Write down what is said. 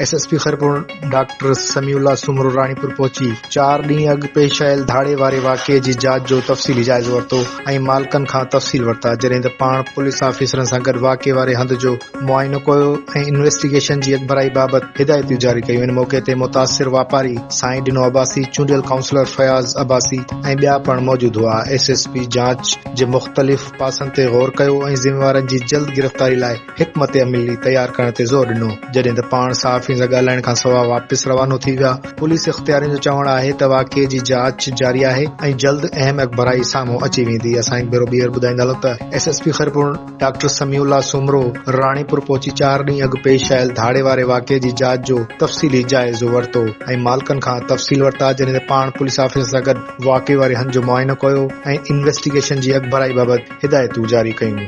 S S P Khairpur doctor Samiullah Soomro Ranipur پهچي چار ڏينهن اڳ پيش آيل ڌاڙي واري واقعي جي جاچ جو تفصيلي جائزو ورتو ۽ مالڪن کان تفصيل ورتا جڏهن ته پاڻ پوليس آفيسرن سان گڏ واقعي واري هنڌ جو معائنو ڪيو ۽ انويسٽيگيشن جي اڳڀرائي بابت هدايتون جاري ڪيون ان موقعي تي متاثر واپاري سائين ڏنو عباسي، چونڊيل ڪائونسلر فياض عباسي ۽ ٻيا پڻ موجود هئا ايس ايس پي جاچ جي مختلف پاسن تي غور ڪيو ۽ ذميوارن جي جلد گرفتاري لاء حڪمت عملي تيار ڪرڻ تي زور ڏنو، جڏهن ته پاڻ صحافين سان ڳالهائڻ کانسواء واپس روانو ٿي ويا. پوليس اختيارين جو چوڻ آهي ته واقعي جي جاچ جاري آهي ۽ جلد اهم اڳڀرائي سامهون اچي ويندي. اسان هڪ ڀيرو ٻيهر ٻڌائيندا هلون ته S S P Khairpur doctor Samiullah Soomro Ranipur پهچي چار ڏينهن اڳ پيش آيل ڌاڙي واري واقعي جي جاچ جو تفصيلي جائزو ورتو ۽ مالڪن کان تفصيل ورتا، جڏهن ته پاڻ پوليس آفيسرن سان گڏ واقعي واري هنڌ جو معائنو ڪيو ۽ انويسٽيگيشن جي اڳڀرائي بابت هدايتون جاري ڪيون.